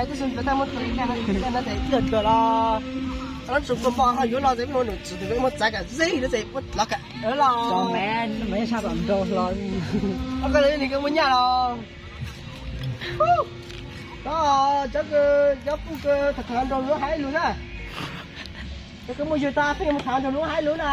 hais tib si ntawd tag muab tus ib tag no tes tij tuag los. Lawv tsum kua npoj ho yuav los tes peb mus num tsum tes peb muab txav kam zeb no tes muab lov kam los. Tso me me sab tom nraud hlo. Koj li ni koj muaj nyaj los. Cov, cov kws, cov puj kws tham tham nraug lub haib lug na. Cov kws muaj yawg tas pheej mus tham nraug lub haib lug na.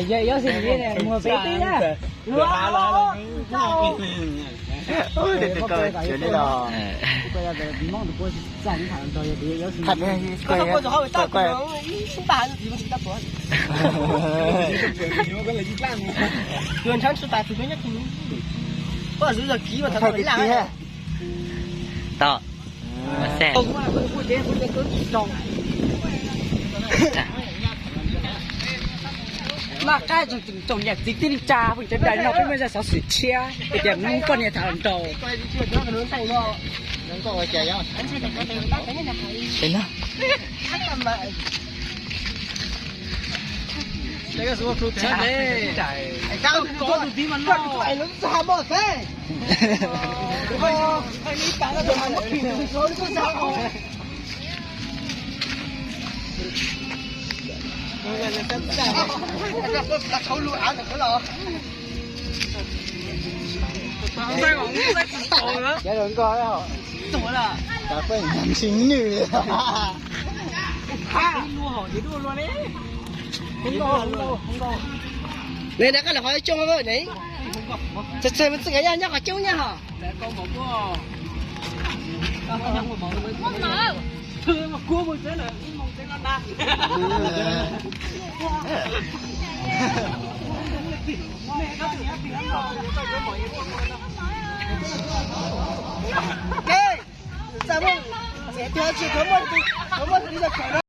Yawg Yob Xis Lis muag peb tib na. Tau. Maj qab tsoom niam txiv tij neej tsa phooj ywg sawv daws, no peb muaj zaj xov xwm tshiab hais tias hnub poj niam tham hluas nraug. Nws rov qab los qhov coob ne. Txawm txawm txawm nyob qhov coob nyob hos.